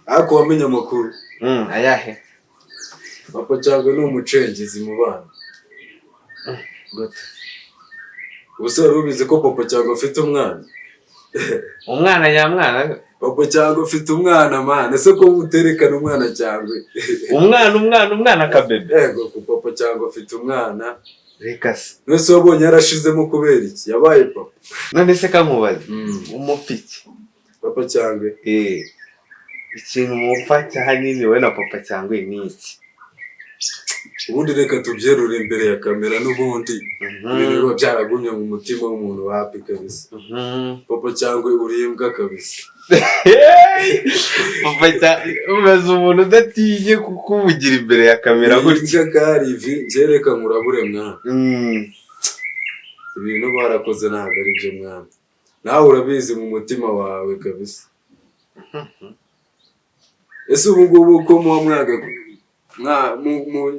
Ariko wamenye amakuru? Ayahe? Papa Cyangwe ni umucengezi mu bana. Gute? Ubuse wari ubizi ko Papa Cyangwe afite umwana? Umwana nyamwana? Papa Cyangwe afite umwana, man. Ese ko muterekana umwana Cyangwe? Umwana, umwana, umwana akabebe? Yego, ko Papa Cyangwe afite umwana. Reka se! None wabonye yarashizemo kubera iki? Yabaye papa. None se kankubaze, umupiki? Papa Cyangwe? Eh, ikintu mupfa cyahanini wowe na Papa Cyangwe ni iki? Ubundi reka tubyerure imbere ya kamera n'ubundi ibintu biba byaragumye mu mutima w'umuntu, wapi kabisa. Papa Cyangwe, uri imbwa kabisa. Hey! Papa Cyangwe, umaze umuntu udatinye kukuvugira imbere ya kamera gutya. Imbwa karivi, njye reka nkurabure, mwana. Ibintu barakoze ntabwo ari byo, mwana. Nawe urabizi mu mutima wawe kabisa. Ese ubu ngubu ko muba mwaga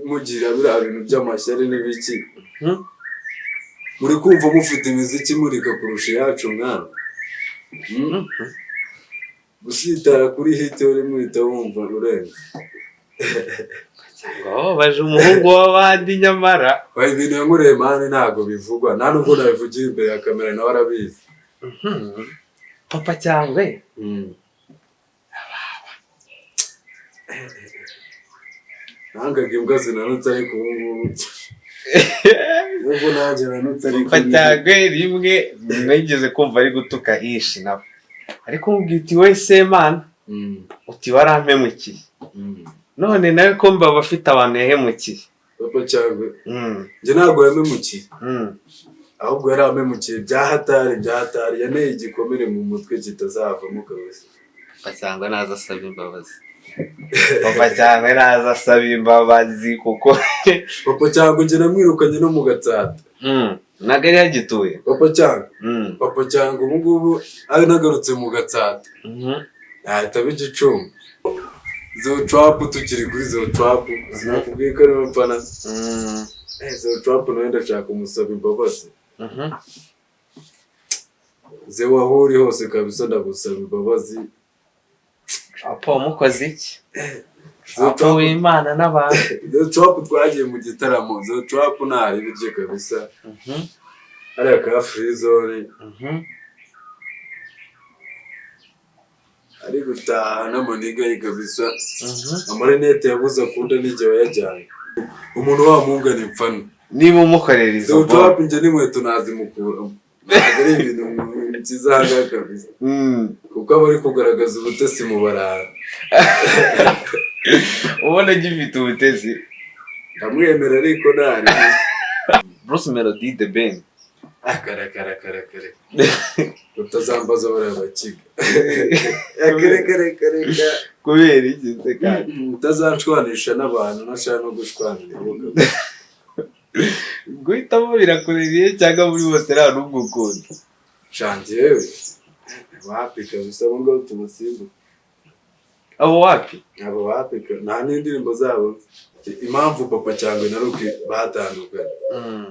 mugira biriya bintu by'amashyari n'ibiki, muri kumva mufite imiziki imurika kurusha iyacu, mwana? Usitara kuri hit uri muhita wumva urenze. Ngo wababaje umuhungu w'abandi nyamara. Oya, ibintu yankoreye, man, ntabwo bivugwa, nta nubwo nabivugira imbere ya kamera, nawe arabizi. Papa Cyangwe. Nangaga imbwa zinanutse, ariko ubu ngubu nubwo nanjye nanutse, ariko Papa Cyangwe rimwe nigeze kumva ari gutuka ishi nawe, ariko mubwira uti: "We Semana," uti: "Warampemukiye." None nawe ko mbaba afite abantu yahemukiye. Papa Cyangwe, njye ntabwo yamemukiye, ahubwo yari amemukiye bya hatari, bya hatari. Yaneye igikomere mu mutwe kitazavamo kabisa. Papa Cyangwe naza asaba imbabazi, Papa Cyangwe naza asaba imbabazi kuko Papa Cyangwe njye namwirukanye no mu Gatsata. Ntabwo yari yagituye. Papa Cyangwe, Papa Cyangwe ubu ngubu ari nagarutse mu Gatsata, yahita aba Igicumbi. Zeo Trap, tukiri kuri Zeo Trap, sinakubwiye ko ariwe mfana? Zeo Trap nawe ndashaka kumusaba imbabazi. Zeo, aho uri hose kabisa, ndagusaba imbabazi. Papa wamukoze iki? Zeo Papa Trap, w'Imana n'abantu. Zeo Trap twagiye mu gitaramo. Zeo Trap ntari ibiryo kabisa, hariya ka free zone, ari gutaha n'amaniga ye kabisa. Amarinete yabuze akunda n'igihe wayajyanye. Umuntu wamungana imfana. Niba umukorera izo Zeo mboro Trap njye n'inkweto nazimukuramo. Ntabwo ari ibintu nshyize aha ngaha kabisa, kuko aba ari kugaragaza ubutesi mu barara. Ubona agifite ubutesi? Ndamwemera ariko ntari. Bruce Melody, The Ben? Akarakarakare, utazambaza bariya bakiga. Akarekarekareka. Kubera iki se kandi? Utazanshwanisha n'abantu ntashaka no gushwanira nabo kabisa. Guhitamo birakuririye cyangwa muri bose nta n'umwe ukunda? Sha njyewe wapi kabisa, abo ngabo tubasimbuke. Abo wapi? Abo wapi, nta n'indirimbo zabo nzi. Impamvu Papa Cyangwe na Rocky batandukanye,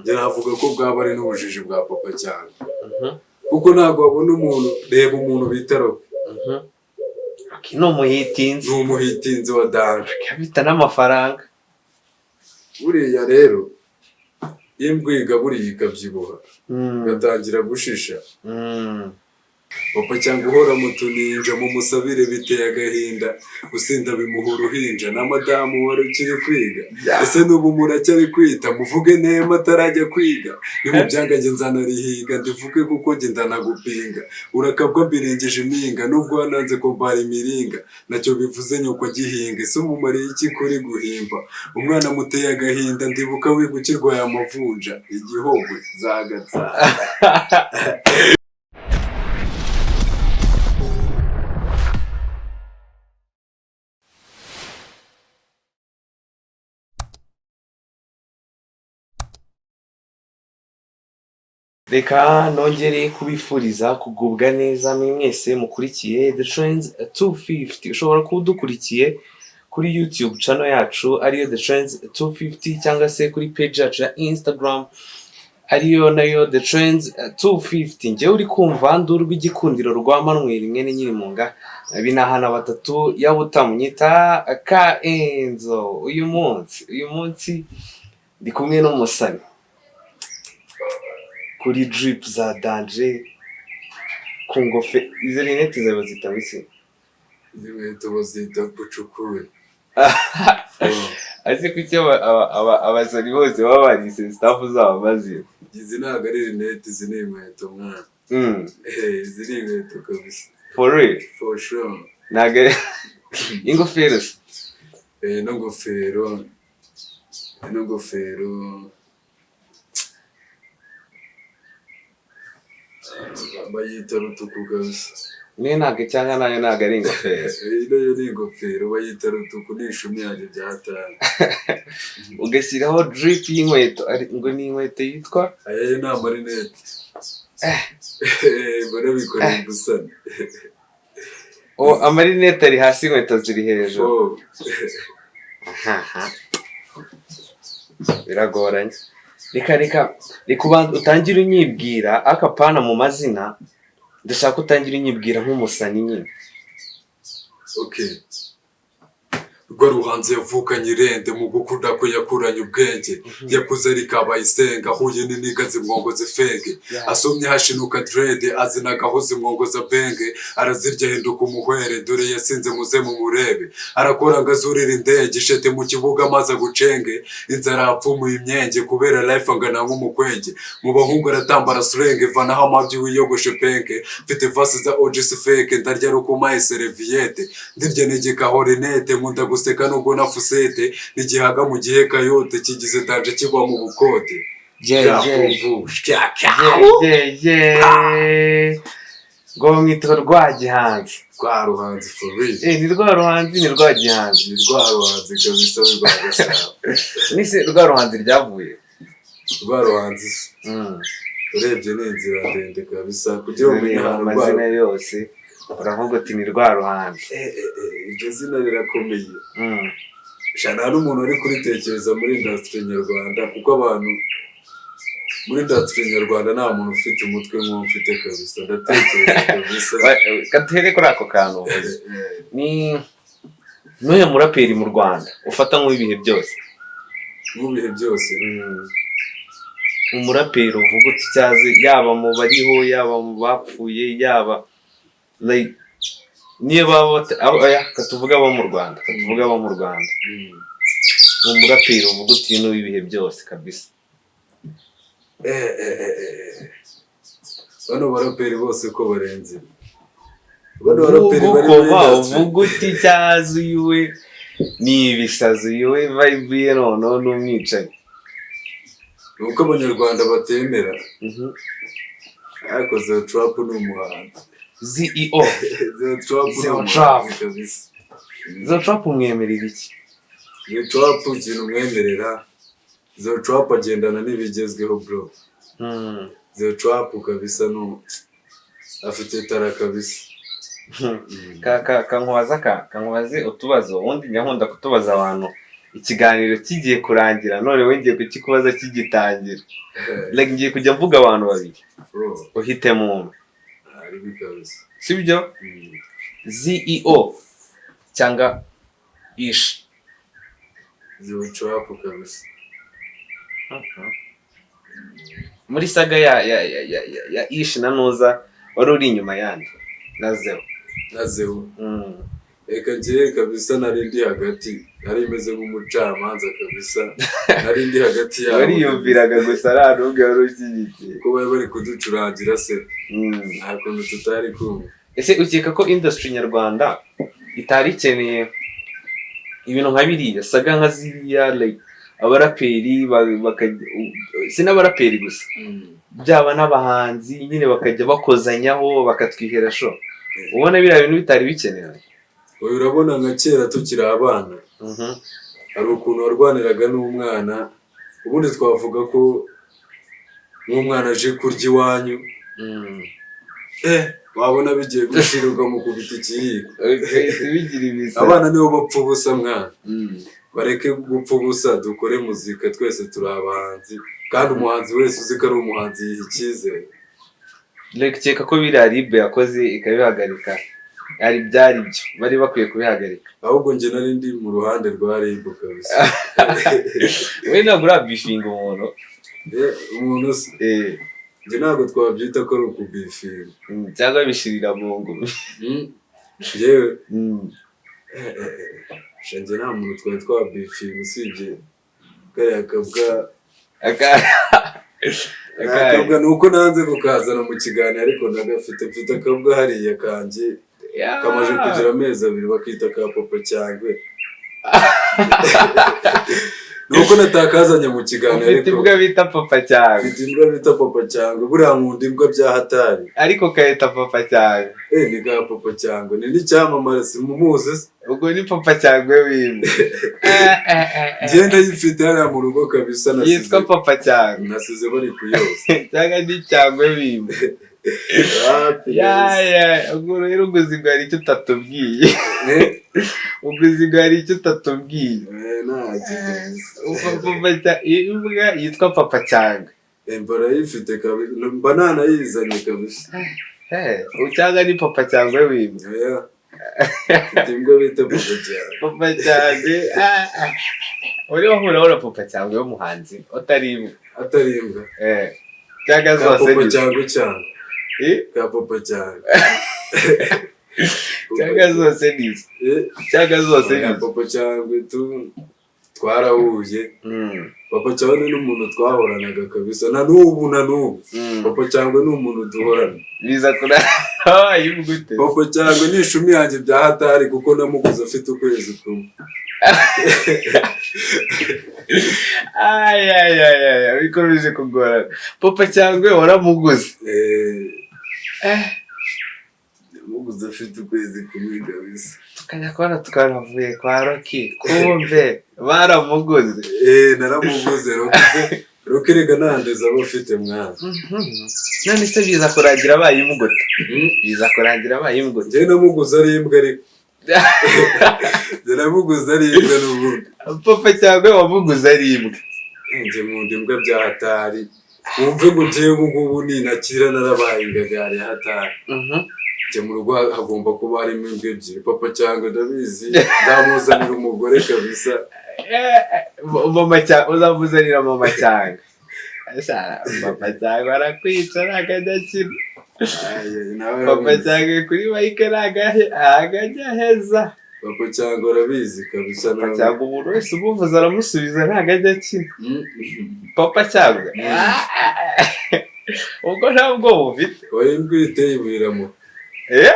njye navuga ko bwaba ari n'ubujiji bwa Papa Cyangwe, kuko ntabwo wabona umuntu, reba umuntu bita Rocky. Rocky ni umuhitinzi. Ni umuhitinzi wa danger. Akabita n'amafaranga. Buriya rero iyo imbwa uyigaburiye ikabyibuha, igatangira gushisha. Papa Cyangwe uhora mu tuninja, mumusabire, biteye agahinda. Gusinda bimuha uruhinja na madamu wari ukiri kwiga. Ese n'ubu muracyari kwita muvuge nema atarajya kwiga? Nimubyanga njye nzanarihiga ndivuge, kuko njye ndanagupinga. Urakabwa mbirengeje impinga, nubwo wananze kumbara imiringa, nacyo bivuze nyoko agihinga. Ese umumariye iki kuri guhimba umwana muteye agahinda? Ndibuka wiga ukirwaye amavunja igihogwe zagatsata. Reka nongere kubifuriza kugubwa neza mwe mwese mukurikiye The Trends 250. Ushobora kuba udukurikiye kuri YouTube channel yacu ariyo The Trends 250, cyangwa se kuri page yacu ya Instagram ariyo nayo The Trends 250. Njyewe uri kumva nduru rw'igikundiro rwa Manuel mwene Nyirimunga. Binahana batatu yabutamunyita ka Enzo. Uyu munsi ndi kumwe n'umusani kuri drip za danger ku ngofe. Izo rinete zawe bazita ngo iki? Izi nkweto bazita pucukuri. Azi kuki abasani bose baba barise stuff zabo amazina? Izi ntabwo ari rinete, izi ni inkweto, mwana. Izi ni inkweto kabisa. For real? For sure. Ntabwo ari ingofero se? Ino ngofero bayita rutuku kabisa. Niyo ntabwo, cyangwa nayo ntabwo ari ingofero? Ino yo ni ingofero, bayita rutuku, ni ishumi yanjye bya hatari. Ugashyiraho drip y'inkweto, ngo ni inkweto yitwa? Aya yo ni amarinete, mbona bikoreye gusana. Oh, amarinete ari hasi, inkweto ziri hejuru. Oh. Aha. Biragoranye. Reka ubanze utangire unyibwira akapana mu mazina. Ndashaka utangire unyibwira nk'umusani nyine. Okay. Rwaruhanze yavukanye irende mu gukunda kwe, yakuranye ubwenge, yakuze ari kabayisenga, ahuye n'iniga zimwongoza ifenge, asomye hashinuka dread, azinagaho zimwongoza benge, arazirya ahinduka umuhwere. Dore yasinze, muze mumurebe, arakora ngo azurire indege, ishete mu kibuga amazi agucenge, inzara yapfumuye imyenge kubera life angana nk'umukwege. Mu bahungu aratambara surenge, vanaho amabyi wiyogoshe penke, mfite verse za OGs fake, ndarya rukumaye serviette, ndirya negekaho rinete, nkunda guseka nubwo na fusete n'igihaga mu gihe kayote kigize danger kiba mu bukode. Ye ngo bamwita Rwagihanzi. Rwa ruhanzi for real. Eh, ni Rwaruhanzi, ni Rwagihanzi? Ni rwa ruhanzi kabisa w'i rwa Gasabo. Nise rwa ruhanzi ryavuye? Rwa ruhanzi se, urebye ni inzira ndende kabisa kugira ngo umenye Ureba ahantu rwa amazina yose uravuga uti ni Rwaruhanzi. Iryo zina rirakomeye. Sha, nta n'umuntu uri kuritekereza muri industry nyarwanda, kuko abantu muri industry nyarwanda nta muntu ufite umutwe nk'uwo mfite kabisa, ndatekereza kabisa. Kaduhere kuri ako kantu uvuze. Ni n'uyu muraperi mu Rwanda ufata nk'uw'ibihe byose? Mu bihe byose? Umuraperi uvuga uti cyaze, yaba mu bariho, yaba mu bapfuye, yaba like niyo baba oya, katuvuge abo mu Rwanda, katuvuge abo mu Rwanda. Umuraperi uvuga uti uyu ni uw'ibihe byose kabisa. Bano baraperi bose ko barenze, bano baraperi bari muri Ugukoma industry. Uvuga uti cyaze uyu we ni ibisazi, uyu we vibe ye noneho ni umwicanyi. Ni uko abanyarwanda batemera, ariko Zeo Trap ni umuhanzi. ZEO. Zeo Trap ni Zeo umuhanzi Trap. kabisa. Zeo Trap umwemerera iki? Zeo Trap ikintu umwemerera, Zeo Trap agendana n'ibigezweho, bro. Zeo Trap kabisa no afite tara kabisa. Ka kankubaze utubazo. Ubundi njya nkunda kutubaza abantu ikiganiro kigiye kurangira, none we ngiye kukikubaza kigitangira. Like ngiye kujya mvuga abantu babiri, Bro, uhitemo umwe. ari kabisa. Sibyo? ZEO cyangwa Ish? Zeo Trap kabisa. Muri saga ya Ish na Nuza, wari uri inyuma yandi na Zeo? Na Zeo? Reka njyewe kabisa nari ndi hagati, nari meze nk'umucamanza kabisa, nari ndi hagati yabo. Wariyumviraga gusa, nta n'umwe wari ushyigikiye. Ko bari bari kuducurangira se, nta kuntu tutari kumva. Ese ukeka ko industry nyarwanda itari ikeneye ibintu nka biriya, saga nka ziriya, like abaraperi si n'abaraperi gusa, byaba n'abahanzi nyine, bakajya bakozanyaho bakatwihera show? Ubona biriya bintu bitari bikenewe? Oya, urabona nka kera tukiri abana, hari ukuntu warwaniraga n'umwana. Ubundi twavuga ko nk'umwana aje kurya iwanyu, wabona bigiye gushira ukamukubita ikiyiko. Ugahita ubigira ibisa. Abana nibo bapfa ubusa, mwana. Bareke gupfa ubusa, dukore muzika, twese turi abahanzi, kandi umuhanzi wese uzi ko ari umuhanzi yiha icyizere. Like ukeka ko biriya RIB yakoze ikabihagarika Ari byari byo, bari bakwiye kubihagarika. Ahubwo njye nari ndi mu ruhande rwa RIB kabisa. We ntabwo urabifinga umuntu? Eh, umuntu se? Eh. Njye ntabwo twabyita ko ari ukubifinga. Cyangwa bishirira mu ngumi? Njyewe sha, njye nta muntu twari twabifinga usibye kariya kabwa. Akabwa ni uko nanze kukazana mu kiganiro, ariko ndagafite. Mfite akabwa hariya kanjye kamaze kugira amezi 2, bakita ka Papa Cyangwe. Ni uko natakazanye mu kiganiro. Ufite Ariko imbwa bita Papa Cyangwe? Mfite imbwa bita Papa Cyangwe. Buriya nkunda imbwa bya hatari. Ariko kayita Papa Cyangwe? Eh, ni ka Papa Cyangwe, ni n'icyamamare, simumuzi se? Ubwo ni Papa Cyangwe w'imbwa? Njye ndayifite hariya mu rugo kabisa, nasize Yitwa Papa Cyangwe? Nasize bari kuyoza. Cyangwa ni Cyangwe w'imbwa? Happy. Ya, ubwo rero uguzi ngo hari icyo utatubwiye. Eh, Uguzi ngo hari icyo utatubwiye. Eh, ntacyo kabisa. Imbwa yitwa Papa Cyangwe? Eh, mba narayifite kabisa, mba nanayizanye kabisa. Eh, cyangwa ni Papa Cyangwe w'imbwa? Oya, mfite imbwa bita Papa Cyangwe. Papa Cyangwe, ah, ah. Uri wahura na Papa Cyangwe w'umuhanzi utari imbwa? Atari imbwa? Eh, cyangwa Ka zose Papa ni Cyangwe cyangwa Eh? ka Papa Cyangwe. Cyangwa zose ni izo? Eh, Cyangwa zose ni oya, izo? Papa Cyangwe tu twarahuye. Papa Cyangwe ni umuntu twahoranaga kabisa, na n'ubu na n'ubu. Papa Cyangwe ni umuntu duhorana. Biza kuri habaye gute? Papa Cyangwe ni ishumi yanjye bya hatari, kuko namuguze afite ukwezi kumwe. Ay, ay, ay, ay, bikomeje kugorana. Papa Cyangwe waramuguze? Eh, Eh, namuguze afite ukwezi kumwe kabisa. Tukajya kubona tukanavuye kwa Rocky, kumbe baramuguze. Eh, naramuguze. Rocky, Rocky rega nandeze aba afite mwana. None se biza kurangira abaye imbwa? Hmm? Biza kurangira abaye imbwa? Njyewe namuguze ari imbwa, ariko njye namuguze ari imbwa n'ubundi. Papa Cyangwe wamuguze ari imbwa? Njye nkunda imbwa bya hatari. Wumve ngo njyewe ubu ngubu ninakira narabaye ingagari ya hatari, njye mu rugo hagomba kuba harimo imbwa ebyiri. Papa Cyangwe ndabizi nzamuzanira umugore kabisa. Eh, mama Cyangwe, uzamuzanira mama Cyangwe? Papa Cyangwe arakwica, ntabwo ajya akina. Ay, ay, nawe Papa arabizi. Cyangwe kuri mike ntabwo ajya aheza. Papa Cyangwe arabizi kabisa. Papa Nawe Cyangwe umuntu wese umuvuze aramusubiza, ntabwo ajya akina. Papa Cyangwe ubwo nta bwoba ufite? Oya, imbwa iyo iteye ibuye iramuha. Eh?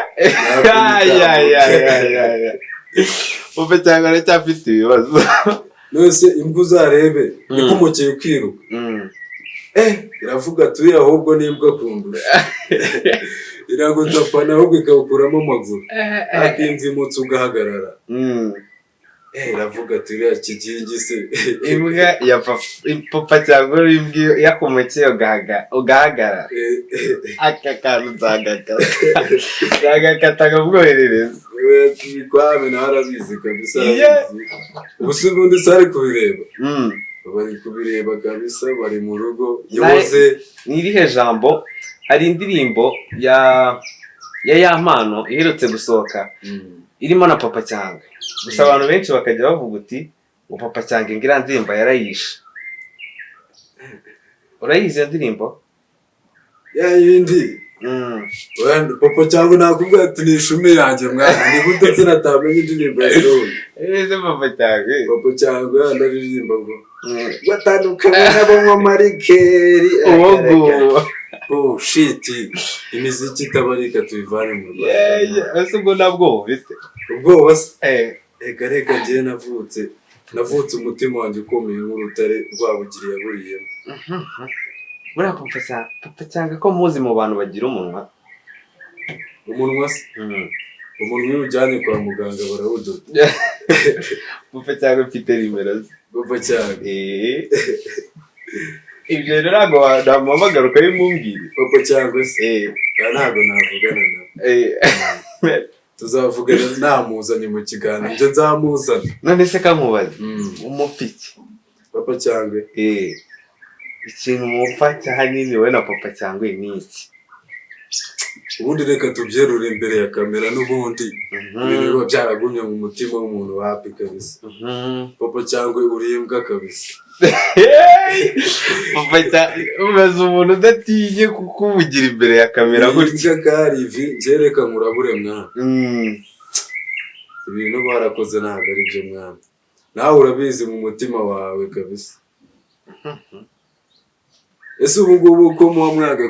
Ntabwo. Ay, ay, ay, ay, ay, ay. Papa Cyangwe aracyafite ibibazo. None imbwa uzarebe ikumukeye ukiruka, eh, iravuga turi ahubwo n'imbwa kundusha, iragutapana ahubwo ikawukuramo amaguru. Ariko imbwa imutse ugahagarara, eh, iravuga ati uriya kigingi se. Imbwa ya papa, Papa Cyangwe w'imbwa iyo yakumukeye ugahagarara. Eh, eh, Aka kantu nzagakata, nzagakata nkamwoherereza. We, Kwame nawe arabizi kabisa. Arabizi. Ubu se ubundi se ari kubireba? Bari kubireba kabisa, bari mu rugo yoze. Ni irihe jambo? Hari indirimbo ya Yampano iherutse gusohoka irimo na Papa Cyangwe, gusa abantu benshi bakajya bavuga uti ngo Papa Cyangwe ngo iriya ndirimbo yarayishe. Urayizi iyo ndirimbo? Ya yindi? Oya, Papa Cyangwe nakubwira ati ni ishumi yanjye mwana, ni gute se natamenya indirimbo ya soul? Ese Papa Cyangwe? Papa Cyangwe yandi aririmba ngo batandukanye n'abanywa marikeri. Uwo nguwo? Oh shit, imiziki itabarika tuyivane mu Rwanda. Yeah, ese ubwo ntabwo ufite? Ubwoba se? Eh. Reka reka, njyewe navutse umutima wanjye ukomeye nk'urutare Rwabugiri yaburiyemo. Buriya Papa Cyangwe, Papa Cyangwe ko muzi mu bantu bagira umunwa? Umunwa se? Umunwa iyo ujyanye kwa muganga barawudoda. Papa Cyangwe mfite nimero ze. Papa Cyangwe? Eh. Ibyo rero ntabwo namuhamagara ukabimumbwira. Papa Cyangwe se? Eh. Oya, ntabwo navugana nawe. Eh. Tuzavugana namuzanye mu kiganiro, njye nzamuzana. None se kamubaze, umupiki? Papa Cyangwe? Eh. Ikintu mupfa cyahanini wowe na Papa Cyangwe ni iki? Ubundi reka tubyerure imbere ya kamera, n'ubundi ibintu biba byaragumye mu mutima w'umuntu, wapi kabisa. Papa Cyangwe, uri imbwa kabisa. Papa Cyangwe, umaze umuntu udatinye kukuvugira imbere ya kamera gutya. Imbwa karivi, njye reka nkurabure mwana. Ibintu barakoze ntabwo ari byo mwana, nawe urabizi mu mutima wawe kabisa. Ese ubu ngubu ko muba mwaga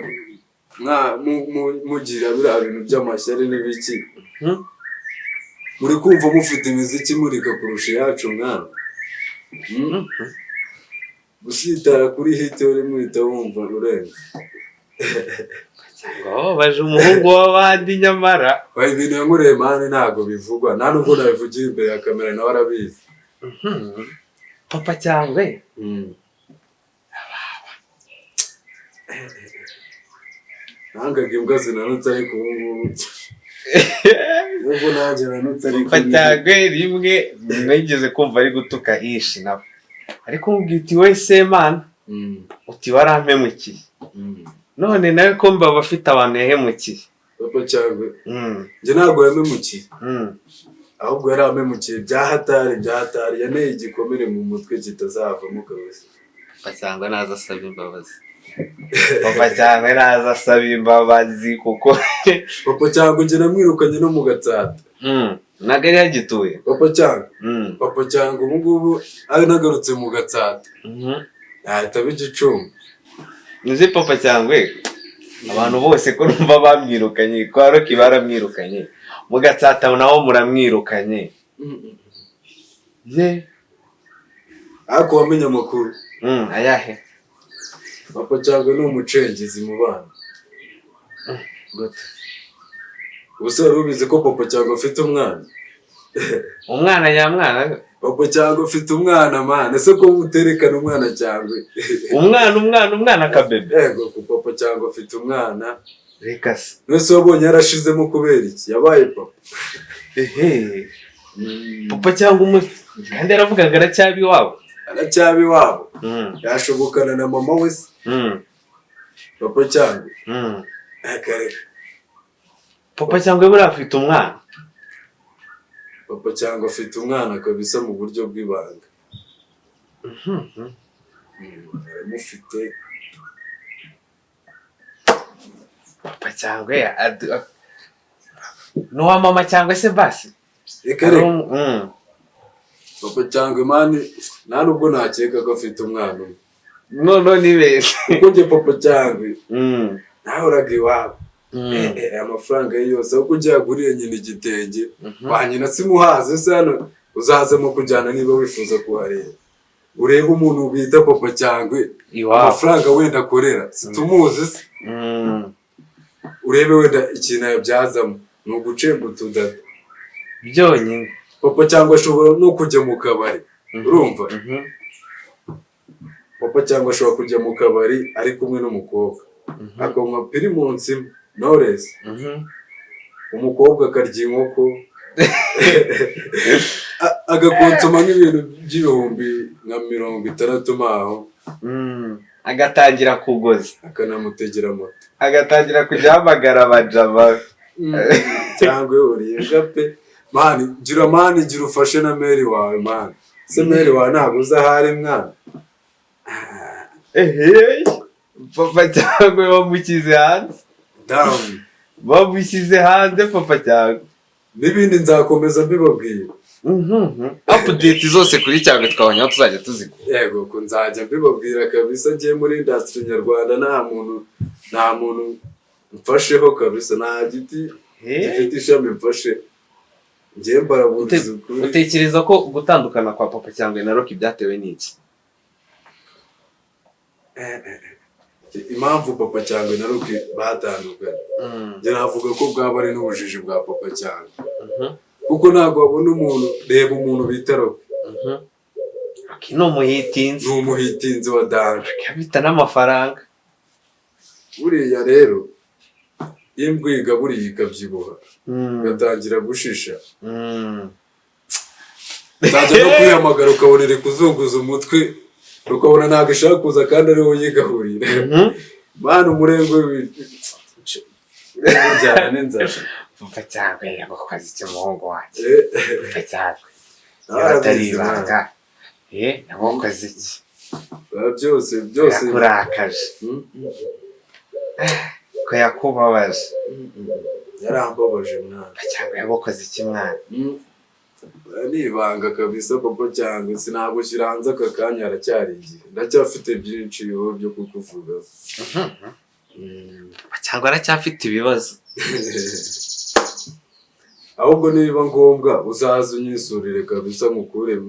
mugira biriya bintu by'amashyari n'ibiki, muri kumva mufite imiziki imurika kurusha iyacu mwana? Gusitara kuri hit uri muhita wumva urenze. Ngo baje umuhungu w'abandi nyamara. Oya, ibintu yankoreye man ntabwo bivugwa, nta nubwo nabivugira imbere ya kamera, nawe arabizi. Papa Cyangwe. Nangaga imbwa zinanutse, ariko ubu ngubu nubwo nanjye nanutse, ariko Papa Cyangwe rimwe nigeze kumva ari gutuka ishi nawe, ariko mubwira uti: "We Semana," uti: "Warampemukiye." None nawe ko mbaba afite abantu yahemukiye. Papa Cyangwe, njye ntabwo yamemukiye, ahubwo yari amemukiye bya hatari, bya hatari. Yaneye igikomere mu mutwe kitazavamo kabisa. Papa Cyangwe naza asaba imbabazi, Papa Cyangwe naza asaba imbabazi kuko Papa Cyangwe njye namwirukanye no mu Gatsata. Ntabwo yari yagituye. Papa Cyangwe, Papa Cyangwe ubu ngubu ari nagarutse mu Gatsata yahita aba igicumbi. Nzi Papa Cyangwe, abantu bose ko numva bamwirukanye, kwa Rocky baramwirukanye, mu Gatsata naho muramwirukanye ye. Ariko wamenye amakuru? Ayahe? Papa Cyangwe ni umucengezi mu bana. Gute? Ubuse wari ubizi ko Papa Cyangwe afite umwana? Umwana nyamwana? Papa Cyangwe afite umwana man. Ese ko muterekana umwana Cyangwe? Umwana, umwana, umwana akabebe? Yego, ku Papa Cyangwe afite umwana. Reka se! Mwese wabonye yarashizemo kubera iki? Yabaye papa. Ehe, Papa Cyangwe kandi yaravugaga aracyaba iwabo. Aracyaba iwabo. Yashobokana na mama we se? Papa Cyangwe. Akareka. Papa Cyangwe buriya afite umwana. Papa Cyangwe afite umwana kabisa mu buryo bw'ibanga. Aramufite. Papa Cyangwe ni uwa mama cyangwa se basi? Reka reka. Papa Cyangwe man, nta nubwo nakeka ko afite umwana umwe. Noneho nibeshye. Kuko njye Papa Cyangwe nahoraga iwabo. Amafaranga ye yose aho kugira aguriye nyina igitenge, wa nyina simuhaze se? Hano uzazemo kujyana niba wifuza kuhareba, urebe umuntu bita Papa Cyangwe. Iwabo. Amafaranga wenda akorera situmuzi se? Urebe wenda ikintu ayabyazamo ni ugucemba utudada. Byonyine. Papa Cyangwe ashobora no kujya mu kabari, urumva? Papa Cyangwe ashobora kujya mu kabari ari kumwe n'umukobwa, akanywa Primus Knowless, umukobwa akarya inkoko, agakonsoma nk'ibintu by'ibihumbi nka 60 maho. Agatangira kugoza. Akanamutegera moto. Agatangira kujya ahamagara abajama. Cyangwa uribwa pe man. Gira man, gira ufashe na mère wawe man. Se mère wawe ntabwo uzi aho ari mwana? Ehe, Papa Cyangwe bamushyize hanze. Down. Bamushyize hanze Papa Cyangwe. N'ibindi nzakomeza mbibabwira. Update zose kuri Cyangwe twabonye aho tuzajya tuzikura. Yego, ko nzajya mbibabwira kabisa. Ngiye muri industry nyarwanda, nta muntu mfasheho kabisa, nta giti gifite ishami mfashe. Ngiye mbaraburiza ukuri. Utekereza ko gutandukana kwa Papa Cyangwe na Rocky byatewe n'iki? Impamvu Papa Cyangwe na Rocky batandukanye, njye navuga ko bwaba ari n'ubujiji bwa Papa Cyangwe, kuko ntabwo wabona umuntu, reba umuntu bita Rocky. Rocky ni umuhitinzi. Ni umuhitinzi wa danger. Afite n'amafaranga. Buriya rero iyo imbwa uyigaburiye ikabyibuha, igatangira gushisha, utangira no kuyihamagara ukabona iri kuzunguza umutwe, ukabona ntabwo ishaka kuza kandi ari wowe uyigahurira. Mana, umurengwe Bijyana n'inzara. Papa Cyangwe yagukoze iki, muhungu wanjye? Papa Cyangwe, Nawe niba atari arabizi, mwana. ibanga, yagukoze iki? Byose byose. Yakurakaje? Ko yakubabaje? Yarambabaje, mwana. Papa Cyangwe yagukoze iki, mwana? Ni ibanga kabisa. Papa Cyangwe sinagushyira hanze aka kanya, haracyari igihe, ndacyafite byinshi wowe byo kukuvuga. Papa Cyangwe aracyafite ibibazo. Ahubwo nibiba ngombwa uzaze unyisurire kabisa, nkukuremo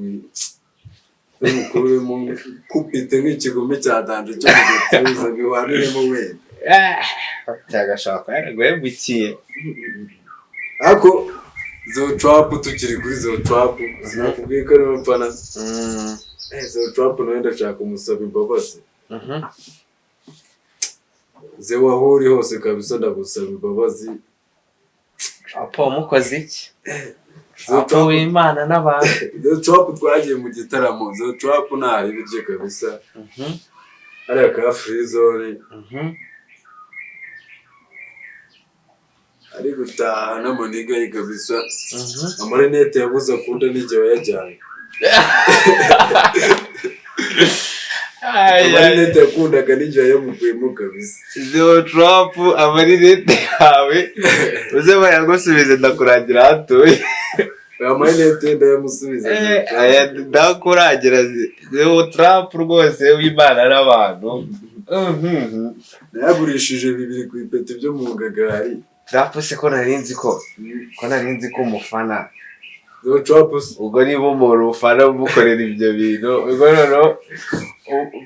kupite nk'ikigumi cya danger cyo mu gatuza, biwaniremo wenda. Cyangwa ashobora kuba yaraguhemukiye. Ariko Zeo Trap, tukiri kuri Zeo Trap, sinakubwiye ko ariwe mfana? Zeo Trap nawe ndashaka kumusaba imbabazi. Zeo, aho uri hose kabisa, ndagusaba imbabazi. Trap wamukoze iki? Zeo Trap Trap w'Imana n'abantu. Zeo Trap twagiye mu gitaramo. Zeo Trap ntari ibiryo kabisa, hariya ka free zone, ari gutaha n'amaniga ye kabisa. Amarinete yabuze akunda n'igihe wayajyanye. Amarinete yakundaga n'igihe yayamukuyemo kabisa. Zeo Trap, amarinete yawe uze bayagusubize, ndakurangira aho atuye. Aya marinete ndayamusubiza. Aya ndakurangira. Zeo Trap rwose w'Imana n'abantu. Nayagurishije bibiri ku ipeti byo mu ngagari. Trap se ko nari nzi ko umufana? Zeo Trap se? Ubwo niba umuntu ufana umukorera ibyo bintu, ubwo noneho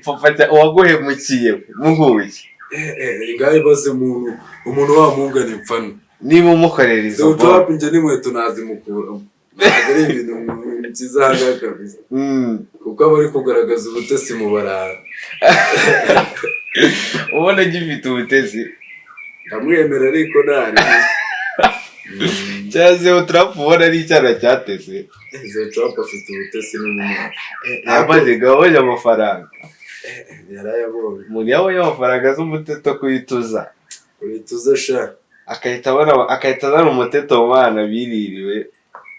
papa uwaguhemukiye muhuye? Ngaho ibaze umuntu wamungana imfana. Niba umukorera izo Zeo mboro. Trap njye n'inkweto nazimukuramo, ntabwo ari ibintu nshyize aha ngaha kabisa, kuko aba ari kugaragaza ubutesi mu barara. Ubona agifite ubutesi? Ndamwemera ariko ntari. Cyangwa Zeo Trap ubona ari icyana cyatese? Zeo Trap afite ubutesi n'umwana. Yamaze gabanya amafaranga. Yarayabonye. Umuntu yabonye amafaranga azi umuteto kuyituza. Urituza sha. Agahita abona, agahita azana umuteto mu bana biririwe.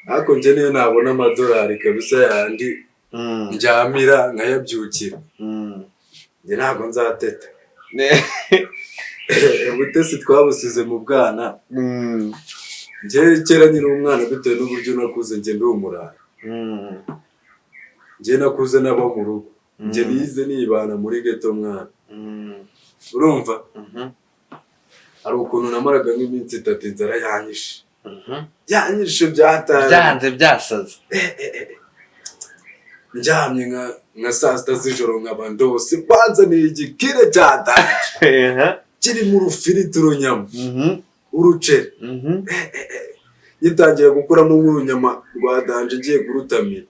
Ariko njye niyo nabona amadolari kabisa yandi ndyamira nkayabyukira, njye ntabwo nzateta. Ubutesi twabusize mu bwana. Njye kera nkiri umwana, bitewe n'uburyo nakuze, njye ndi umurara. Njye nakuze naba mu rugo, njye nize nibana muri ghetto, mwana. Urumva, hari ukuntu namaraga nk'iminsi 3 inzara yanyishe, yanyishe byataye. Byanze byasaze. Ndyamye nka saa 6 z'ijoro, nkaba ndose banzaniye igikire cya danger kirimo urufiriti, urunyama, uruceri. Gitangira gukuramo nk'urunyama rwa danger, ngiye kurutamira,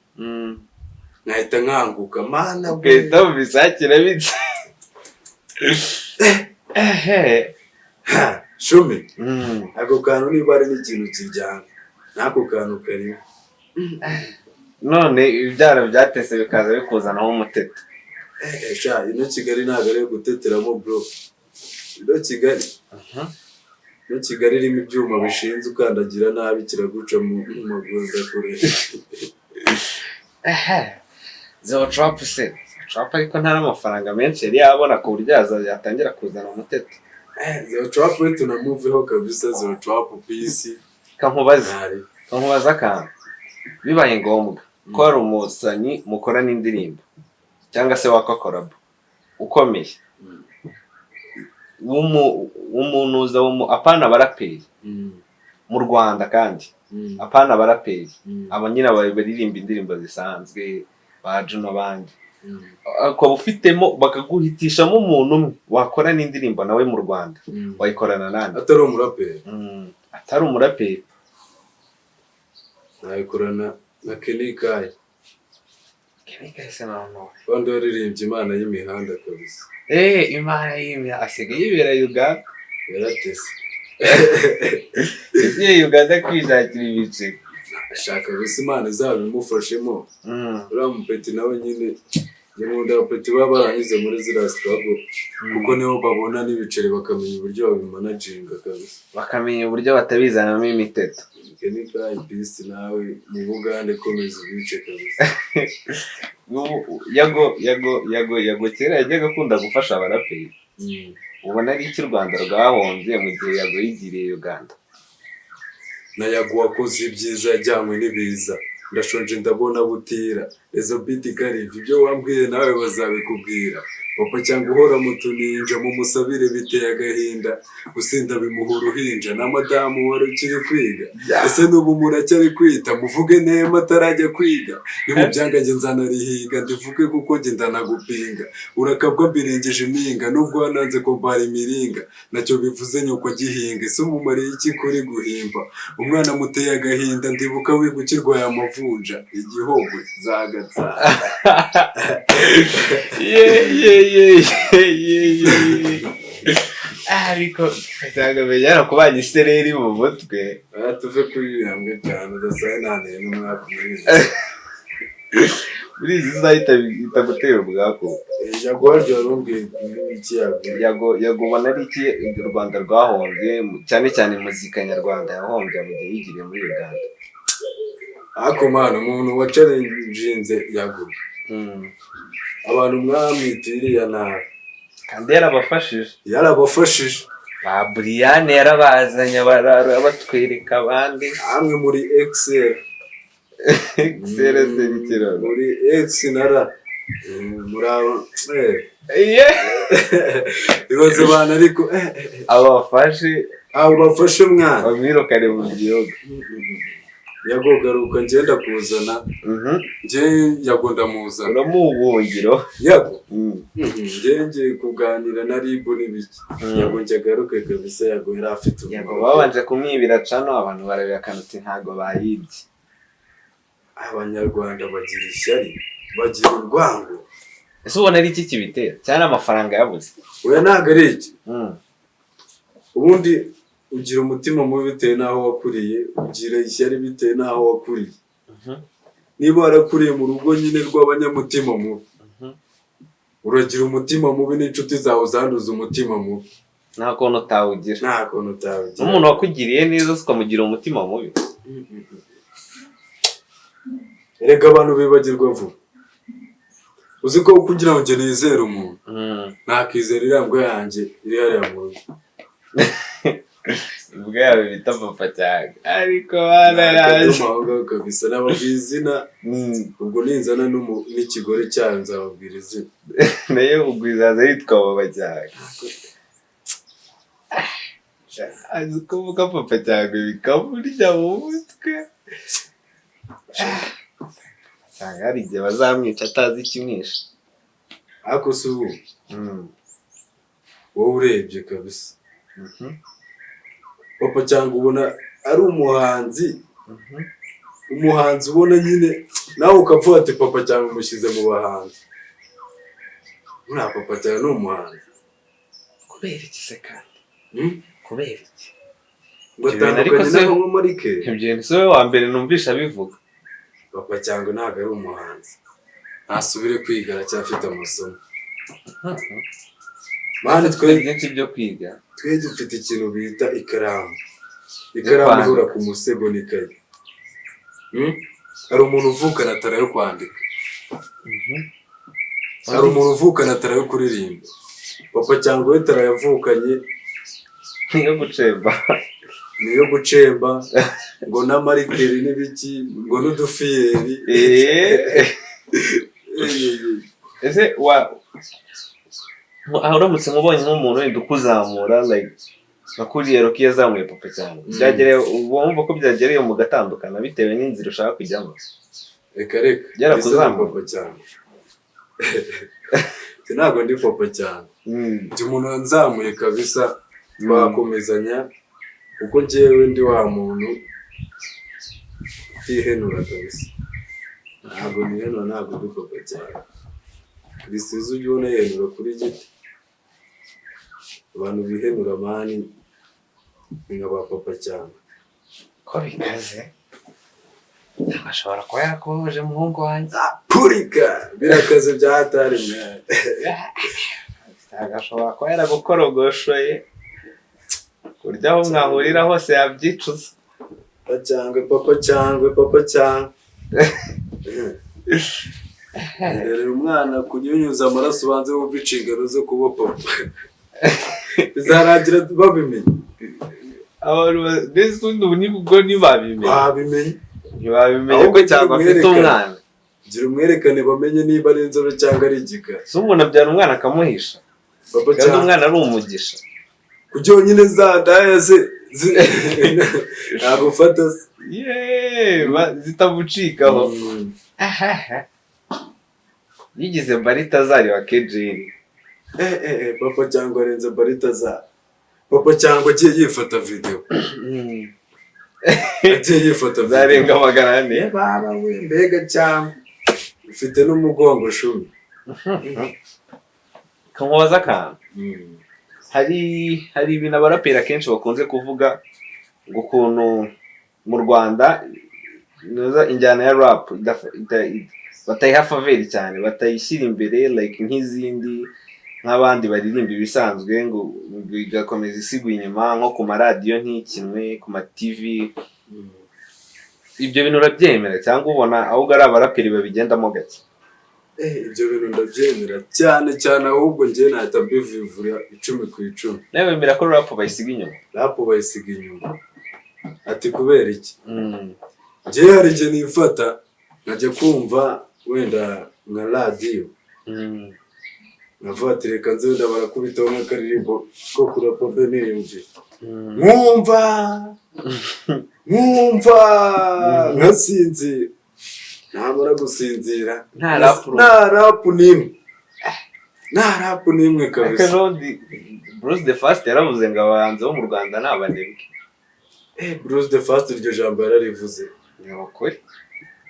nkahita nkanguka, mana we. Ugahita wumva isake irabitse, ehe. Ha, shumi, ako kantu niba ari n'ikintu kiryana n'ako kantu karimo. None ibyaro byatese bikaza bikuzanaho umuteto. Eh, sha, ino Kigali ntabwo ari iyo guteteramo, bro. Ino Kigali irimo ibyuma bishinze, ukandagira nabi kiraguca mu maguru, ndakure. Ehe, Zeo Trap se, Zeo Trap ariko nta n'amafaranga menshi yari yabona ku buryo yatangira kuzana umuteto. Zeo Trap we tunamuveho kabisa. Zeo Trap peace. Kankubaze. Ntari. Kankubaze akantu: bibaye ngombwa ko hari umusanyi mukorana indirimbo cyangwa se waka collabo ukomeye, w'umunuza apana abaraperi mu Rwanda kandi, apana abaraperi, aba nyine baririmba indirimbo zisanzwe ba Juno n'abandi, ukaba ufitemo bakaguhitishamo umuntu umwe wakora n'indirimbo nawe mu Rwanda, wayikorana nande? Atari umuraperi? Atari umuraperi. Nayikorana na Kenny Kai. Kenny Kai se noneho? Abandi waririmbye Imana y'imihanda kabisa. Imana y'imya asigaye yibera Uganda. Yaratese. Yagiye Uganda kwishakira ibiceri. Ashaka gusa Imana izabimufashemo. Uriya mupeti nawe nyine Njye nkunda abapeti baba baranyuze muri ziriya struggle, kuko niho babona n'ibiceri, bakamenya uburyo babimanaginga kabisa. Bakamenya uburyo batabizanamo imiteto. Kenny Peace, nawe mu Bugande komeza ubice kabisa. Ubu, Yago kera yajyaga akunda gufasha abaraperi. Ubona ari iki u Rwanda rwahombye mu gihe Yago yigiriye Uganda? Na Yago wakoze ibyiza yajyanywe n'ibiza. Ndashonje, ndabona butira ezo biti kariva. Ibyo wambwiye nawe bazabikubwira. Papa cyangwa uhora mu tuninja, mumusabire, biteye agahinda. Gusinda bimuha uruhinja na madamu wari ukiri kwiga. Ese n'ubu muracyari kwita muvuge nema atarajya kwiga? Nimubyanga njye nzanarihiga ndivuge, kuko njye ndanagupinga. Urakabwa mbirengeje impinga, nubwo wananze ko mbara imiringa, nacyo bivuze. Nyoko agihinga, ese umumariye iki kuri guhimba? Umwana muteye agahinda. Ndibuka wiga ukirwaye amavunja igihogwe zagatsa. Ye ye ye ye ye ye! Ariko cyangwa menya yarakubanye isereri mu mutwe. Aya, tuve kuri iriya mbwa cyane udasaye nanteye n'umwaka muri izi. Muri izi zahita itagutera ubwako. Yago harya wari umbwiye iki, Yago? Yago, ubona ari iki u Rwanda rwahombye, cyane cyane muzika nyarwanda yahombye mu gihe yigiriye muri Uganda? Ariko mana, umuntu wachallenginze Yago, abantu mwamwita iriya nabi. Kandi yarabafashije. Yarabafashije. Ba Buriyane yarabazanye, batwereka abandi. Amwe muri excel. Excel serikirano. Muri X na R. Muri abo ibibazo abantu ariko abafashe. Abo bafashe mwana. Bamwirukane mu gihugu. Yago, garuka, ngenda kuzana. Njye Yago ndamuzana. Uramuha ubuhungiro? Yago. Njye ngiye kuganira na RIB n'ibiki. Yago njye agaruke kabisa. Yago yari afite Yago umumaro. Babanje kumwibira cano, abantu barabihakana uti ntabwo bayibye. Abanyarwanda bagira ishyari, bagira urwango. Ese ubona ari iki kibitera cyane? Amafaranga yabuze? Oya, ntabwo ari iki. Ubundi ugira umutima mubi bitewe n'aho wakuriye, ugira ishyari bitewe n'aho wakuriye. Niba warakuriye mu rugo nyine rw'abanyamutima mubi, uragira umutima mubi, n'inshuti zawe zanduza umutima mubi. Nta kuntu utawugira. Nta kuntu utawugira. N'umuntu wakugiriye neza ukamugira umutima mubi. Erega abantu bibagirwa vuba. Uzi ko kugira ngo njye nizere umuntu, nakizera iriya mbwa yanjye iri hariya mu rugo. Imbwa yawe bita Papa cyane, ariko bana yaje. Akadomo aho ngaho kabisa, nababwira izina. Ubwo ninzana n'ikigore cyayo nzababwira izina. Nayo ubwo izaza yitwa Papa cyane. Azi kuvuga Papa cyane bikamurya mu mutwe. Usanga hari igihe bazamwica atazi ikimwishe. Ariko si ubu, wowe urebye kabisa, Papa cyangwa ubona ari umuhanzi, umuhanzi ubona nyine nawe ukavuga ati Papa cyangwa umushyize mu bahanzi? Buriya Papa cyangwa ni umuhanzi? Kubera iki se kandi? Hmm? Kubera iki? Ngo Ibyo bintu ariko atandukanye n'abanyamarike. Ibyo bintu si wowe wa mbere numvisha abivuga. Papa cyangwa ntabwo ari umuhanzi, ntasubire kwiga, aracyafite amasomo man. Dufite Twe byinshi byo kwiga. Twe dufite ikintu bita ikaramu, ikaramu Kwandika. Ihora ku musego n'ikayi. Hari umuntu uvukana talent yo kwandika, hari umuntu uvukana talent yo kuririmba. Papa cyangwa we talent yavukanye Niyo gucemba. Niyo gucemba, ngo n'amarikeri n'ibiki, ngo n'udufiyeri. Ese wa aho uramutse nkubonye nk'umuntu wenda ukuzamura, like nka kuriya Rocky yazamuye Papa cyane, byagereye wumva ko byagereye mugatandukana bitewe n'inzira ushaka kujyamo? Reka reka. Byarakuzamuye. Ese ni Papa cyane? Njye ntabwo ndi Papa cyane. Njye umuntu wanzamuye kabisa twakomezanya, kuko njyewe ndi wa muntu utihenura kabisa, ntabwo nihenura, ntabwo ndi Papa cyane. Chriss ujya ubona yihenura kuri giti? Abantu bihenura man ni nka ba Papa cyane. Ko bikaze, ashobora kuba yarakubabaje, muhungu wanjye. Turika birakaze bya hatari, mwana. Agashobora kuba yaragukorogoshoye ku buryo aho mwahurira hose yabyicuza. Papa Cyangwe, Papa Cyangwe, Papa Cyangwe. Rerera umwana kunyunyuza amaraso, ubanze wumve inshingano zo kuba papa, bizarangira babimenye. Abantu mbese ubundi ubu nibwo ntibabimenye? Babimenye. Ntibabimenye ko Ahubwo cyangwa gira afite umwerekane. umwana. Gira umwerekane, bamenye niba ari inzobe cyangwa ari igikara. Si umuntu abyara umwana akamuhisha? Papa Kandi Cyangwe. umwana ari umugisha. Kuki yonyine za ndaya ze ntabwo ufata se? Yeee, zitamucikaho. Yigize Baritazari wa Kejeri. Papa Cyangwe arenze Baritazari. Papa Cyangwe agiye yifata video, agiye yifata video, Zarenga 400. Ye baba we, mbega cyangwa ufite n'umugongo shumi. Kamubaza akantu. Hari ibintu abaraperi akenshi bakunze kuvuga, ngo ukuntu mu Rwanda inoza injyana ya rap batayiha faveur cyane, batayishyira imbere like nk'izindi, nk'abandi baririmba ibisanzwe, ngo igakomeza isigwa inyuma, nko ku maradiyo ntikinwe, ku ma TV. Ibyo bintu urabyemera cyangwa ubona ahubwo ari abaraperi babigendamo gake? Ibyo bintu ndabyemera cyane cyane, ahubwo njye nahita mbivivura 10/10. Nawe wemera ko rap bayisiga inyuma? Rap bayisiga inyuma. Ati kubera iki? Njye hari igihe nifata nkajya kumva wenda nka radiyo, nkavuga ati reka nze wenda barakubitaho nk'akaririmbo ko kurapa mbe niyumvira, nkumva nkasinzira, namara gusinzira Nta rap. Nta rap n'imwe, nta rap n'imwe Ariko kabisa. ejobundi Bruce the First yaravuze ngo abahanzi bo mu Rwanda ni abanebwe. Bruce the First iryo jambo yararivuze? Ni ukuri,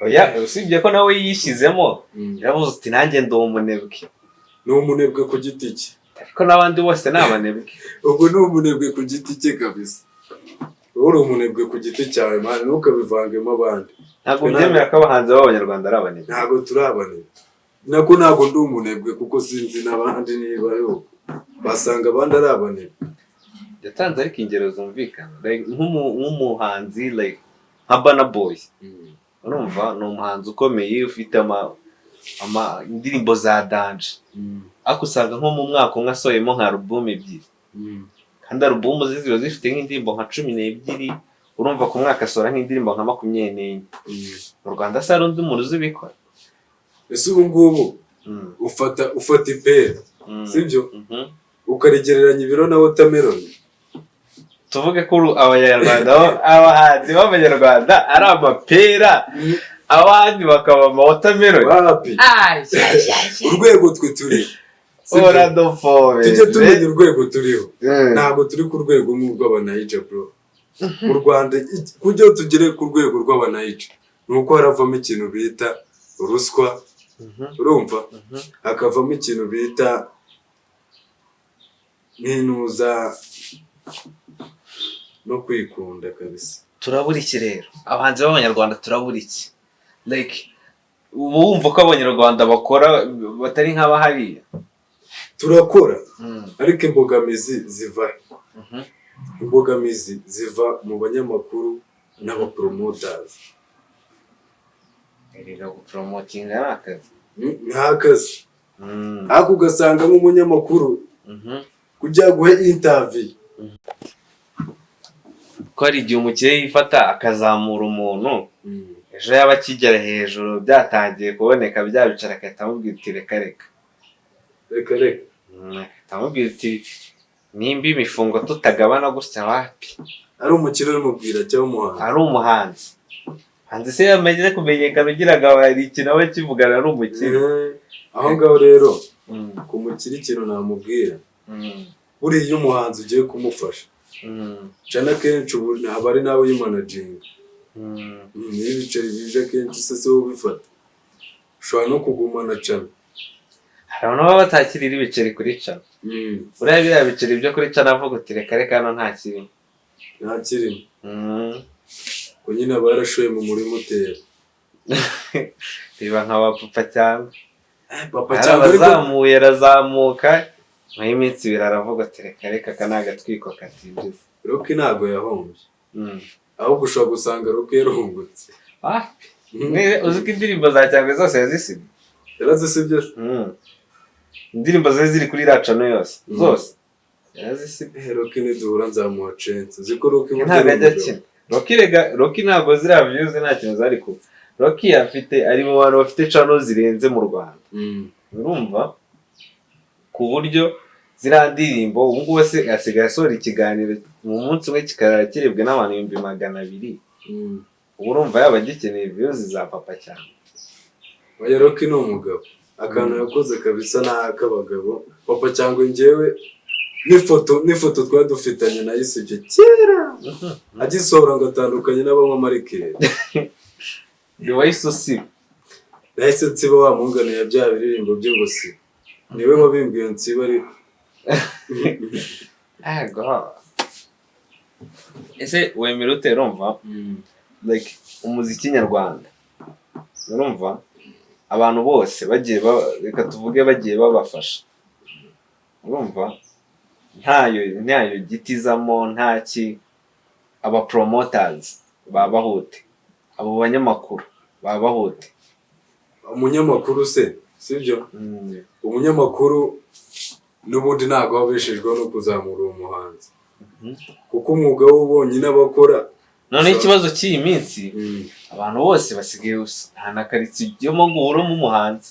oya, usibye ko nawe yishyizemo, yaravuze uti nanjye ndi umunebwe. Ni umunebwe ku giti cye. Ariko n'abandi bose ni abanebwe. Ubwo ni umunebwe ku giti cye kabisa. Wowe uri umunebwe ku giti cyawe, man, ntukabivangemo abandi. Ntabwo byemera ko abahanzi b'abanyarwanda ari abanebwe? Ntabwo turi abanebwe, nako ntabwo ndi umunebwe, kuko sinzi n'abandi niba ari uko basanga abandi ari abanebwe. Yatanze ariko ingero zumvikana. Like, nk'umuhanzi like nka Burna Boy, urumva ni umuhanzi ukomeye ufite ama indirimbo za danger, ariko usanga nko mu mwaka umwe asohoyemo nka alubumu ebyiri, kandi alubumu ze ziba zifite nk'indirimbo nka 12. Urumva ku mwaka asohora nk'indirimbo nka 24. Mu Rwanda se hari undi muntu uzi ubikora? Ese ubu ngubu ufata ipera, sibyo, ukarigereranya ibiro na watermelon? Tuvuge ko abanyarwanda abahanzi b'abanyarwanda ari amapera, abandi bakaba ama watermelon? Wapi, urwego twe turi, sibyo? Uradofobe. Tujye tumenya urwego turiho. Ntabwo turi ku rwego nk'urw'Abanaija, bro. Mu Rwanda kugira tugere ku rwego rw'Abanaija ni uko haravamo ikintu bita ruswa, urumva, hakavamo ikintu bita nk'intuza no kwikunda kabisa. Turabura iki rero, abahanzi b'abanyarwanda turabura iki? Like, uba wumva ko abanyarwanda bakora batari nk'abahariya? Turakora, ariko imbogamizi ziva he? Imbogamizi ziva mu banyamakuru n'abapromoters. Erega gupromotinga ni akazi. Ni akazi, ariko ugasanga nk'umunyamakuru kugira guhe interview Ko hari igihe umukire yifata akazamura umuntu, ejo yaba akigera hejuru byatangiye kuboneka byabicara, agahita amubwira uti reka reka. Reka reka. Agahita amubwira uti nimba imifungo tutagabana gutya, wapi. Ari umukire ubimubwira cyangwa umuhanzi? Ari umuhanzi. Hanze se yamaze kumenyekana, ugira ngo hari ikintu aba akivugana n'umukire? Aho ngaho rero, ku mukire ikintu namubwira, buriya iyo umuhanzi ugiye kumufasha, cana akenshi ubu aba ari nawe uyimanaginga. Iyo ibiceri bije akenshi se wowe ubifata, ushobora no kugumana cana. Hari abantu baba batakirira ibiceri kuri cana. Buriya biriya biceri byo kuri cana, avuga uti reka reka, hano nta kirimo. Nta kirimo. Ko nyine aba yarashoye mu murima utera. Reba nka ba Papa Cyangwe. Papa Cyangwe ariko Arabazamuye, arazamuka, nyuma y'iminsi 2 aravuga ati: "Reka reka, aka ni agatwiko katinjiza." Rocky ntabwo yahombye, ahubwo ushobora gusanga Rocky yarungutse. Ah, uzi ko indirimbo za Cyangwe zose yazisibye? Yarazisibye? Indirimbo ze ziri kuri racano yose, zose yarazisibye. Rocky niduhura nzamuha chance. Uzi ko Rocky burya Ntabwo ari ajya umugabo. akina Rocky. Rega Rocky ntabwo ziriya views nta kintu zari kuba. Rocky afite, ari mu bantu bafite channel zirenze mu Rwanda. Urumva, ku buryo ziriya ndirimbo ubu ngubu se asigaye asohora ikiganiro mu munsi umwe kikarara kirebwe n'abantu 200,000. Ubu urumva yaba agikeneye views za Papa Cyangwe? Oya, Rocky ni umugabo, akantu yakoze kabisa ni ak'abagabo. Papa Cyangwe njyewe n'ifoto twari dufitanye nayisibye kera agisohora ngo atandukanye n'abanywa amarikeri. Ni wahise usiba? Nahise nsiba wa mungano ya bya biririmbo bye ngo siba, niwe wabimbwiye nsiba ariko. Ego, ese wemera ute, urumva, like umuziki nyarwanda, urumva abantu bose bagiye reka tuvuge bagiye babafasha, urumva ntayo gitizamo nta ki, aba promoters babahute, abo banyamakuru babahute? Umunyamakuru se, sibyo? Umunyamakuru n'ubundi ntabwo aba abeshejweho no kuzamura uwo muhanzi, kuko umwuga we wonyine aba akora. Noneho ikibazo cy'iyi minsi, abantu bose basigaye nta na karitsiye ugiyemo ngo uburemo umuhanzi,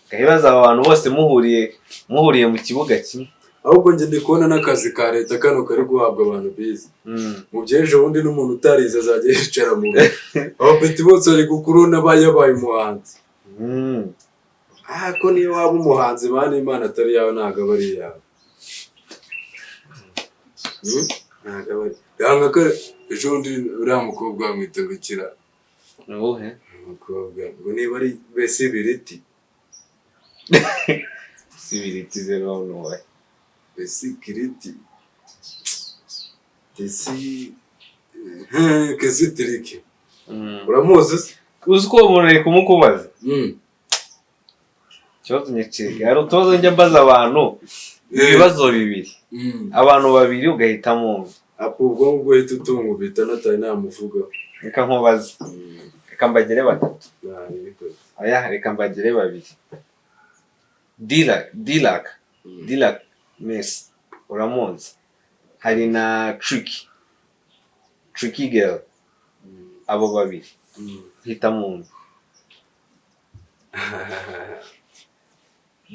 ukabibaza aba bantu bose muhuriye mu kibuga kimwe. Ahubwo njye ndi kubona n'akazi ka leta kano kari guhabwa abantu bize. Mu by'ejo bundi n'umuntu utarize azajya yicara mu rugo, abapeti bose bari gukuruna yabaye umuhanzi. Ariko niyo waba umuhanzi bana, Imana atari yawe ntabwo aba ari iyawe. Ntabwo aba ari yanga ko ejo bundi uriya mukobwa bamwita ngo ikira. Ni uwuhe? Umukobwa ngo niba ari bese ibiriti. Si ibiriti zero, ni uwuhe? Besi kiriti tesi kesi tiriki. Uramuzi se? Uzi ko uwo muntu ari kumukubaza ikibazo nyacika. Hari utubazo njya mbaza abantu, ibibazo bibiri, abantu babiri ugahitamo umwe. Apo ubwo ngubwo uhita utungubita natari namuvuga. Reka nkubaze, reka mbagire batatu. Ntabwo. Oya, reka mbagire babiri. Dila Dilak, Dilak Messi uramuzi, hari na Tricky, Tricky Girl. Abo babiri hitamo umwe.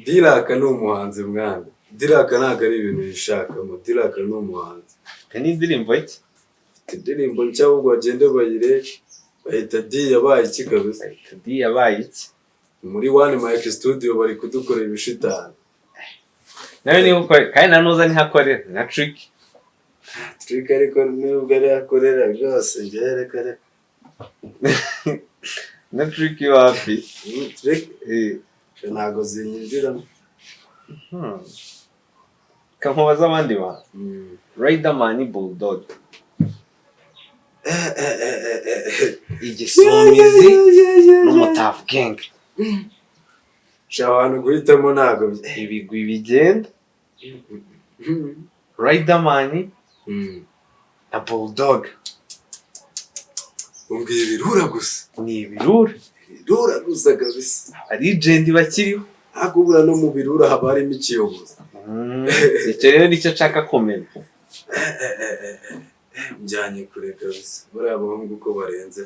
Dilaka ni umuhanzi mwana. Dilaka ntabwo ari ibintu yishakamo. Dilaka ni umuhanzi. Afite n'indirimbo ye. Afite indirimbo nshya, ahubwo bagende bayirebe, bahita Di yabaye iki kabisa. Bahita Di yabaye iki. Muri One Mic Studio bari kudukorera ibishitani. Nawe niba ukore kandi na nuza niho akorera na Tricky. Trick ariko nubwo ariyo akorera rwose, njyewe reka reka. Na Tricky wapi. Trick ntabwo zinyinjiramo. Kankubaza abandi bantu. Riderman, Bulldog, Igisumizi n'Umutavu Gang. Sha, abantu guhitamo ntabwo Ibigwi bigenda, Riderman na Bulldog. Umbwira ibirura gusa. Ni ibirura. Ibirura gusa kabisa. Abalegend bakiriho. Ariko buriya no mu birura haba harimo ikiyobozi. Icyo rero nicyo nshaka kumenya. Njyanye kure kabisa, buriya abahungu uko barenze.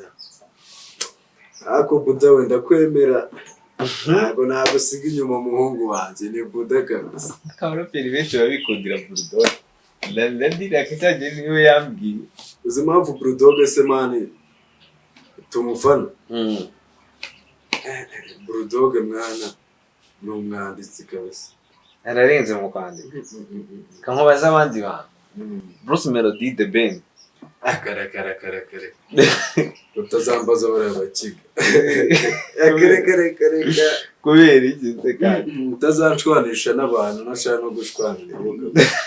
Ariko Buda wenda kwemera, ntabwo nagusiga inyuma, umuhungu wanjye ni Buda kabisa. Abaraperi benshi baba bikundira Bulldog na Dilak cyagiye niwe yambwiye. Uzi impamvu Bulldog se man tumufana? Bulldog mwana ni umwanditsi kabisa. Ararenze mu kwandika. Kankubaza abandi bantu. Bruce Melody, The Ben. Akarakarakare, utazambaza bariya bakiga. Akarekarekareka. Kubera iki se kandi? Utazanshwanisha n'abantu ntashaka no gushwana nabo kabisa.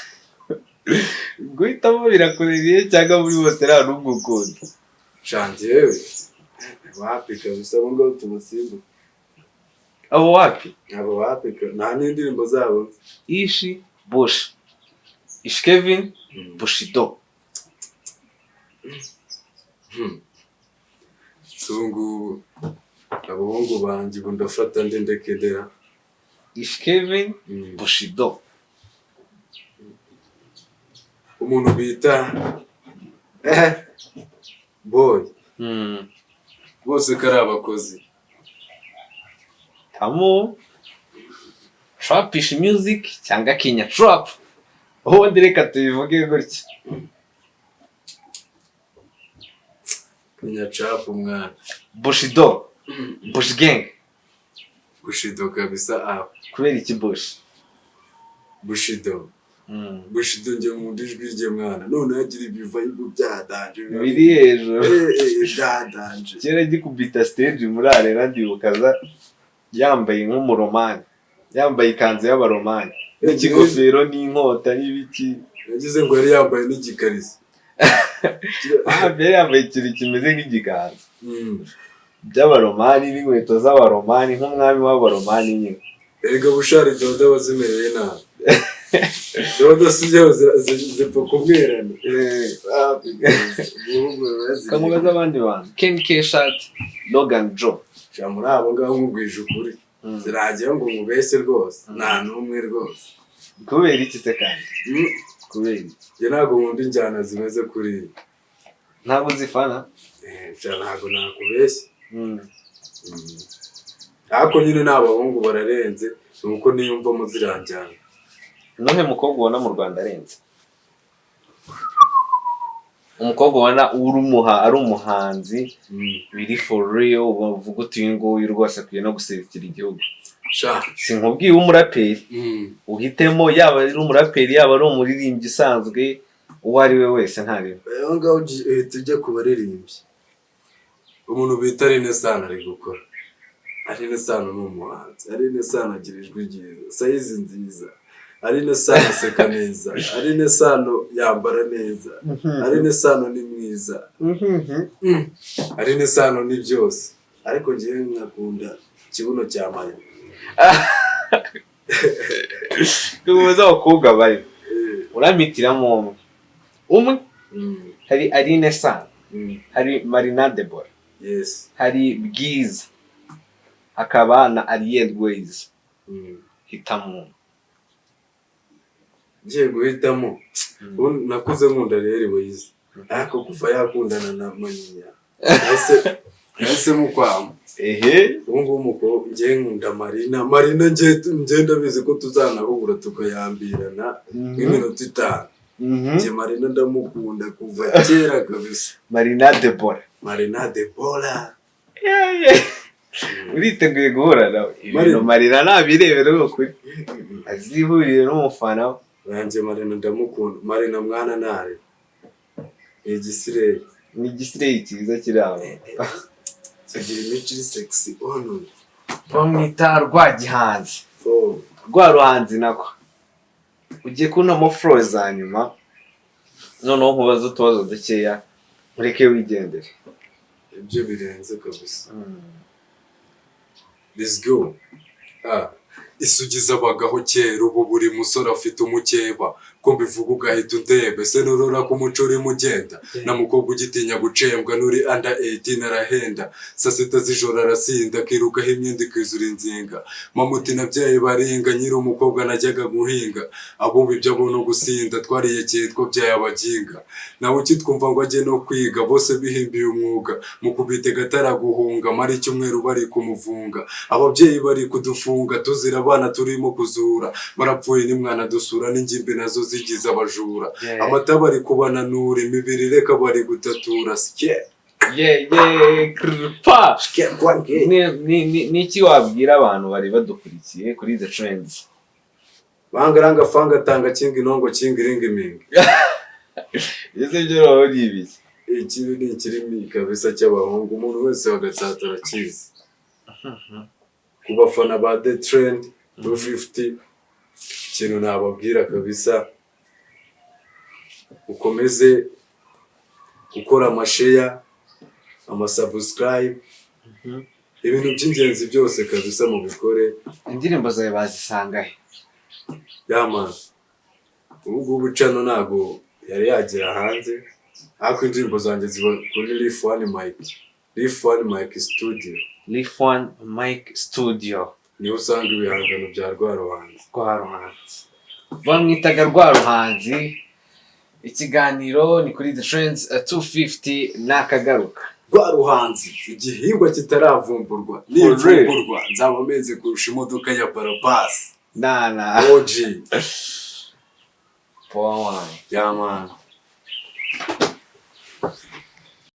Guhitamo birakuririye cyangwa muri bose nta n'umwe ukunda? Sha njyewe Wapi kabisa, abo ngabo tubasimbuke. Abo wapi? Abo wapi, nta n'indirimbo zabo nzi. Ish Bush, Ish Kevin, Bushido. Si ubu ngubu abahungu banjye, ubu ndafata ndi ndekedera. Ish Kevin, Bushido. Umuntu bita boy, bose ko ari abakozi. Tamu Trapish music cyangwa Kenya Trap, ubundi reka tubivuge gutya. Kenya Trap, umwana. Bushido, Bush Gang. Bushido kabisa aho. Kubera iki Bush? Bushido. Bushido, njye nkunda ijwi rye, mwana, noneho agira ibi vibe bya danger. Biri hejuru. Bya danger. Kera gikubita stage muri arena, ndibuka aza yambaye nk'umuromani, yambaye ikanzu y'abaromani n'ikigofero n'inkota n'ibiki. Yagize ngo yari yambaye n'igikariso. Hafi yari yambaye ikintu kimeze nk'igikanzu by'abaromani n'inkweto z'abaromani, nk'umwami w'abaromani nyine. Erega Bushari dodo aba zimereye nabi, dodo si byo zipfa kumwerana. Kamubaza abandi bantu: Ken K-Shot, Logan Joe. Sha, muri abo ngabo, nkubwije ukuri, ziragiye ngo nkubeshye rwose, nta n'umwe rwose. Kubera iki se kandi? Kubera iki? Njye ntabwo nkunda injyana zimeze kuriya. Ntabwo uzifana? Sha, ntabwo nakubeshya. Ariko nyine ni abahungu bararenze, ni uko niyumvamo ziriya njyana. Nuhe mukobwa ubona mu Rwanda arenze? Umukobwa ubona ari umuhanzi biri for real, uvuga uti uyu nguyu rwose akwiye no guserukira igihugu. Sha. Sinkubwiye umuraperi, uhitemo, yaba ari umuraperi, yaba ari umuririmbyi usanzwe, uwo ari we wese ntarimo. Aho ngaho uhita ujya ku baririmbyi. Umuntu bita Aline Sano ari gukora. Aline Sano ni umuhanzi. Aline Sano agira ijwi ryiza, size nziza. Aline Sano aseka neza. Aline Sano yambara neza. Aline Sano ni mwiza. Aline Sano ni byose, ariko njyewe nkakunda ikibuno cya Marina. Tubuze abakobwa bari uramitiramo umwe umwe. Hari Aline Sano, hari Marina Debora, hari Bwiza, hakaba na Ariel Ways. Hitamo umwe. Ngiye guhitamo, ubu nakuze nkunda Ariel Ways, ariko kuva yakundana na Manyinya nahise mukwama. Ubu ngubu njye nkunda Marina. Marina njye ndabizi ko tuzanahura tukayambirana nk'iminota 5. Njye Marina ndamukunda kuva kera kabisa. Marina Debora. Marina Debora. Uriteguye guhura nawe ibintu? Marina nabirebera, ni ukuri azihurire n'umufana we. Yanjye Marina ndamukunda. Marina mwana ntare ni igisireri. Ni igisireyi cyiza kiri aho. Kigira imico iri sexy onu. Bamwita Rwagihanzi. Fo. Rwa ruhanzi nako ugiye kuntamo flow za nyuma, noneho nkubaze utubazo dukeya mureke wigendere. Ibyo birenze kabisa. Let's go. Ah. Isugi z'abagaho kera, ubu buri musore afite umukeba. Ko mbivuga ugahita undeba, ese nurora ko umuco urimo ugenda? Na mukobwa ugitinya gucembwa, nuri under 18 arahenda. Saa sita z'ijoro arasinda, akirukaho imyenda ikuzura inzinga. Mamuti nabyaye baringa, nyiri umukobwa najyaga guhinga. Abubu ibyo abona gusinda, twariyekeye twabyaye abaginga. Nawe ukitwumva ngo ajye no kwiga, bose bihimbiye umwuga. Mukubite gatara guhunga, mara icyumweru bari kumuvunga. Ababyeyi bari kudufunga, tuzira abana turimo kuzura. Barapfuye nimwana dusura, n'ingimbi nazo zigize abajura. Amata bari kubananura, imibiri reka bari gutatura. Sike. Ye krpa. Sike kwange. Ni iki wabwira abantu bari badukurikiye kuri The Trends? Bangaranga fanga tanga kingi nongo kingi ringi mingi. Ese byo roho ni ibiki? Iki ni ikirimi kabisa cy'abahungu, umuntu wese wa Gatsata arakizi. Ku bafana ba The Trend 250, ikintu nababwira kabisa, ukomeze gukora ama share, ama subscribe. Ibintu by'ingenzi byose kabisa mubikore. Indirimbo zawe bazisanga he? Yeah man, ubu ngubu channel ntabwo yari yagera hanze, ariko indirimbo zanjye ziba kuri Leaf One Mic, Leaf One Mic Studio. Leaf One Mic Studio. Niho usanga ibihangano bya Rwaruhanzi. Rwaruhanzi, bamwitaga Rwaruhanzi. Ikiganiro ni kuri The Trends 250, nakagaruka. Rwaruhanzi, igihingwa kitaravumburwa. Nivumburwa nzaba meze kurusha imodoka ya Barabasi. Nana. OG. Poa. Yeah man.